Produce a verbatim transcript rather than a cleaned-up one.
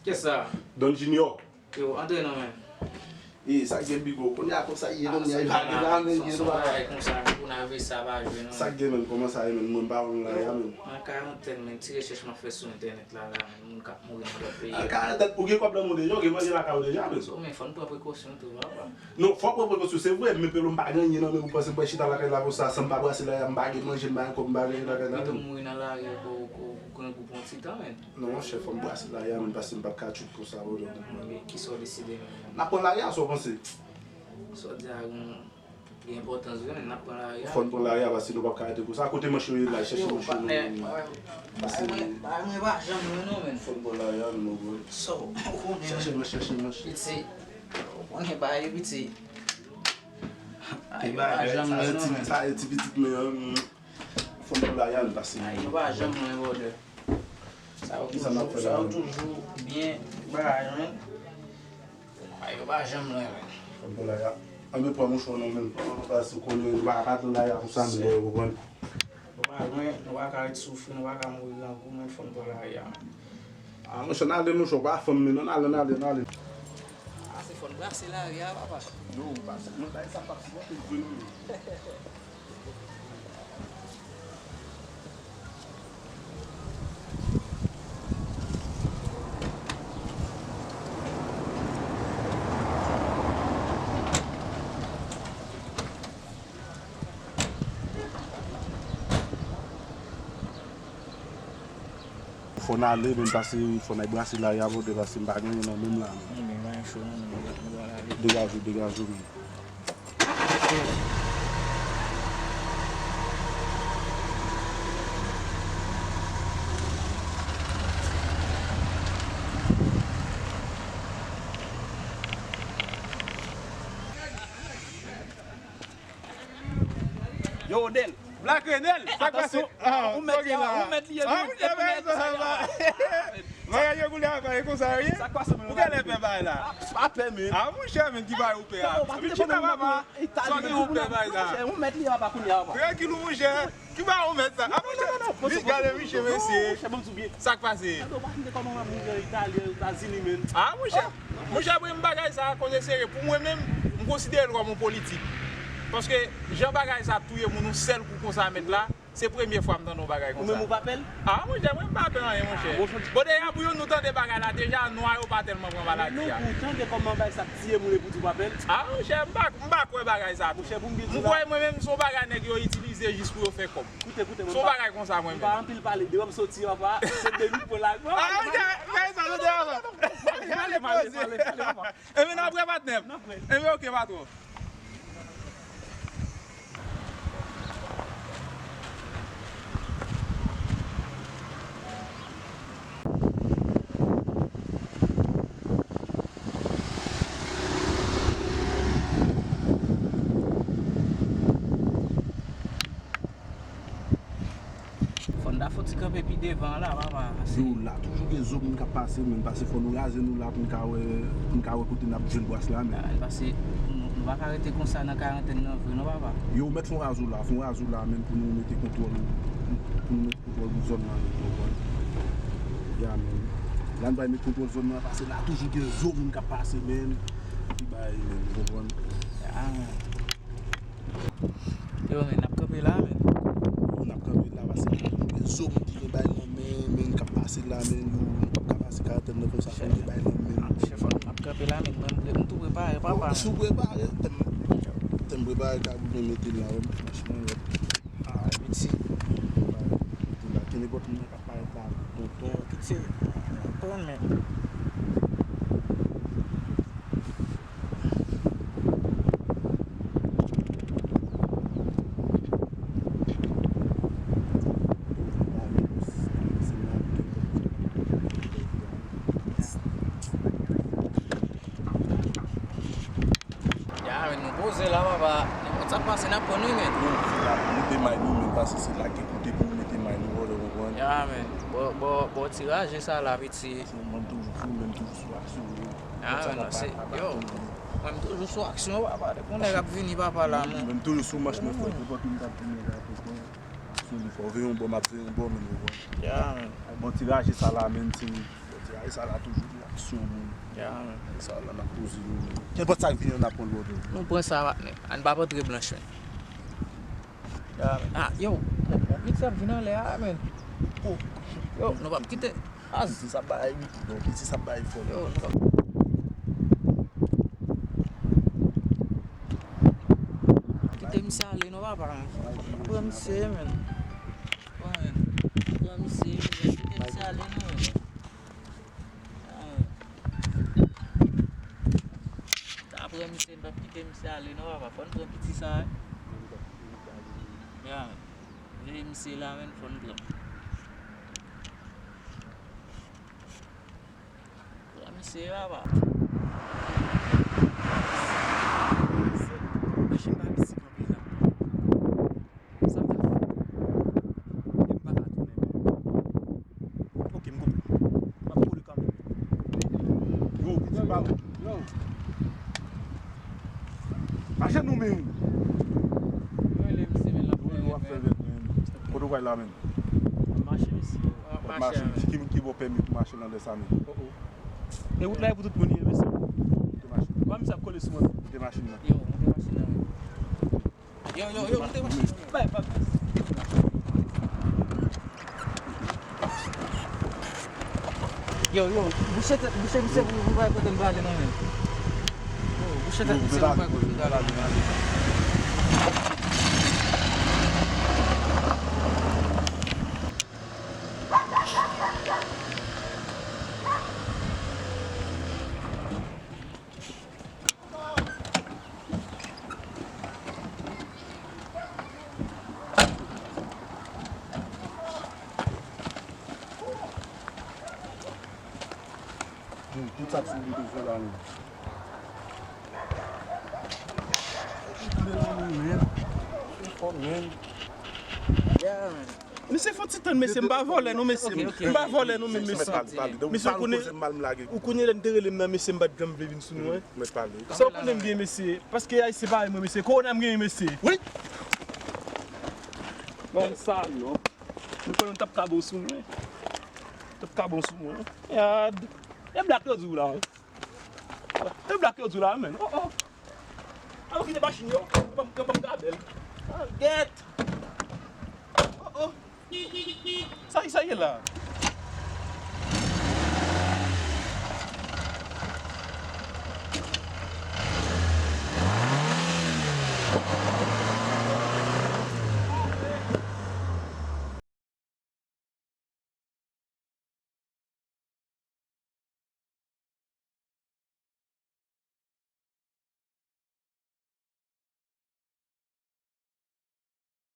Kiyès sa? Don Junior. Yo, antre non, men. E, sa k gen, Bigo? Kounye a konsa ye, kounye a, e pa gen la, men, ye, nou pa bagay konsa, men, pou n ave sa, pa jwe, non. Sa k gen, men? Kòman sa ye, men? Mwen, m pa wè m la, ya, men. Nan karantèn, men, ti rechèch m ap fè sou entènèt la, la, men, moun k ap mouri nan lòt peyi. Nan karantèn, ou gen kòb nan men w deja, ou gen manje lakay ou deja, men, so. Men, fò n pran prekosyon tou, papa. Non, fò w pran prekosyon, se vre, men, Pelo, m pa gen anyen nan men m, ou panse m pral chita lakay la konsa, san m pa brase lari a, m pa gen manje, m pa gen kòb, m pa gen anyen lakay la, men. Pito mouri nan lari a, ko, ko, ko, grangou pou yon ti tan, men. Non, monchè, fò m brase lari a, men, paske m p ap ka tchwit konsa, bro. Men kisa w deside menm? N ap pran lari a, sa w panse? Sa w di a gen, gen enpòtans vre, men n ap pran lari a. Fò n pran lari a, paske nou p ap ka rete konsa. Kote manch yo ye la, chèche manch yo, non, men. Paske mwen, mwen pa janm lwen, non, men. Fò n pran lari a, nou, bro. Sa w konnen? Chèche manch, chèche manch. Piti, ou konnen bagay yo, piti. Ay, yo pa janm lwen, non, men. Sa e ti pitit, men, fò n pran lari a, nou pase. Ay, yo pa janm lwen, brother. Sa yo toujou, sa yo toujou byen bagay, men. Ay, yo pa janm lwen, men. Fò n pran lari a. Ann pran mouchwa non, men. Paske konnen nou pa ka pran lari a konsa, men, ou konprann. Yo pa lwen, nou pa ka ret soufri, nou pa ka mouri grangou, men fò n pran lari a, men. A, monchè, n ale, monchè, w pa fanm, men non, n ale, n ale, n ale. A, se fò n brase lari a, papa. Yo, pase, mwen bay sa pase, mwen te vre non, men. Fò n ale, men pase, fò n al brase lari a, brother, paske m pa gen anyen nan men m la, men. Degaje w, degaje w, men. Yo, Odel. Black Renel, sa k pase? Ou mèt li, ou mèt li ye. Bagay yo koule a, bagay konsa yo ye. Ou genlè pè bagay la. Pa pè, men. A, monchè, men, ki bagay ou pè a? Ou chita, papa. Sa gen ou pè bagay la? Ou mèt li, papa, kounye a, papa. Trankil ou, monchè. Ki bagay ou mèt la? A, monchè. Gade, monchè, mesye. Sa k pase? Gade, ou pa tande kòman moun nan Itali, Etazini, men. A, monchè. Monchè, mwen, bagay sa a koze serye. Pou mwen menm, m konsidere l kòm yon politik. Paske jan bagay sa ap touye moun yon sèl kou konsa, mèt la, se premye fwa m tande yon bagay konsa. Ou menm ou pa pè l? A, monchè, mwen m pa pè anyen, monchè. Bon, dèyè, pou yo nou tande bagay la, deja, nwa yo pa tèlman pran maladi a. Non, pou tande kòman bagay sa ap tiye moun epi w di w pa pè l. A, monchè, m pa, m pa kwè bagay sa tou. Monchè, pou m di w la. M kwè mwen menm, se yon bagay nèg yo itilize jis pou yo fè kòb. Koute, koute, mwen pa, se yon bagay konsa, mwen menm. M pa anpil pale, devan m soti, papa, se de nou pran la. A, monchè, bagay sa, nou te anvan. Ale, ale, ale, ale, papa. Enben, n ap wè, patnè m. N ap wè. Enben, oke, patwon. Fò n ta fouti kanpe pi devan la, papa. Yo, la toujou gen zo moun k ap pase, men pase fò nou raze nou la pou n ka wè, pou n ka wè kote n ap jwenn bras la, men. Pase nou, nou pa ka rete konsa nan karantèn nan vre, non, papa. Yo, mèt fè yon raze w la, fè yon raze w la, men pou nou mete kontwòl, pou nou mete kontwòl pou zòn nan, ou konprann? Ya, men. La, nou pral met kontwòl zòn nan, pase la toujou gen zo moun k ap pase, men. Ki bay, men, ou konprann? Ya, men. Yo, men, n ap kanpe la, men. Yo, n ap kanpe la, pase gen zo moun ki gen bay nan men, men, k ap pase la, men, yo, nou p ap ka pase karantèn nan konsa, fò n gen bay nan men. Chèf, n ap kanpe la, men, mwen, m tou prepare, papa. Si w prepare, tè m, tè m prepare, ka goumen mete l la, wè, franchman, wè. A, piti. Mete la, ke nenpòt moun nan k ap parèt la, tonton. Piti, konprann, men. Ya, men nou poze la, papa. Nenpòt sa k pase, n ap pran, wi, men. Nou, se la pou mete may nou, men pase se la ki koute pou nou mete may nou, ou konprann? Ya, men. Bò, bò, bò ti raje sa la, piti. Mwen toujou fou, men toujou sou aksyon, wi. Ah, non, se, yo, mwen, m toujou sou aksyon, papa. Depi yon nèg ap vini, papa, la, men. Mwen, m toujou sou manch mwen, frè. Nenpòt moun k ap vini, la, pou mwen. Sou li, fò veye yon bò, m ap veye yon bò, men, ou konprann. Ya, men. Bon, ti raje sa la, men, se, bon, ti raje sa la, toujou la. Aksyon, man. Ya, man. Sa la, n ap poze nou, man. Nenpòt sa k vini, n ap pran l bò tou. Nou pran sa, patnè. Ann pa antre blanch, man. Ya, man. Ah, yo, bon, bon, piti ap vin anlè a, man. Oh. Yo, nou p ap kite. Ah, piti sa bay, wi. Bon, piti sa bay fò. Yo, nou p ap kite misye ale, non, papa, man. Pran misye, man. Pran, man. Pran misye, man. Kite misye ale, non, man. Ah, man. Ta pran misye, n p ap kite misye ale, non, papa. Fò n pran piti sa, wi. Ya, man. Veye misye la, man, fò n pran. Pran misye, papa. Machin pa piti kanpe la. Sa m ta fè? E m pa ka tounen menm. Ok, m konprann. M ap kouri kanmenm. Yo, piti pa. Yo. Mache nou menm. Yo, rele misye, men l ap fè rèd, men. Kote w pral la menm? M ap mache, mesye. W ap mache, men. Ki, ki bò pèmi pou mache nan lè sa menm? Oh, oh. E wout la e pou tout moun ye, mesye. Kote machin? Kòman misye ap kole sou mwen? Kote machin nan? Yo, kote machin nan? Yo, yo, yo, moute machin nan. Bay, bay. Yo, yo, bouche tèt, bouche misye pou, pou bay kote m prale nan men. Yo, bouche tèt misye pou bay kote m prale. Tout sa ti li bezwen la menm. Li nan men, man. Li fò, man. Yeah, man. Mesye, fò ti tann, mesye, m pa vòlè non, mesye. Ok, ok. M pa vòlè non, men, mesye. Mesye, ou konnen, ou konnen lè m te rele m nan, mesye, m pa t janm vle vin sou nou, en. Sa ou konnen m byen, mesye. Paske Ayisyen parèy mwen, mesye. Kowona m genyen, mesye. Wi. Bon, sa, non. Nou konnen m t ap ka bon sou mwen. T ap ka bon sou mwen. Yad. E blak yo di w la, wi. E blak yo di w la, men. Oh, oh. An nou kite machin yo. Yo pa m, yo pa m gade l. Ah, gèt. Oh, oh. Sa, sa ye la?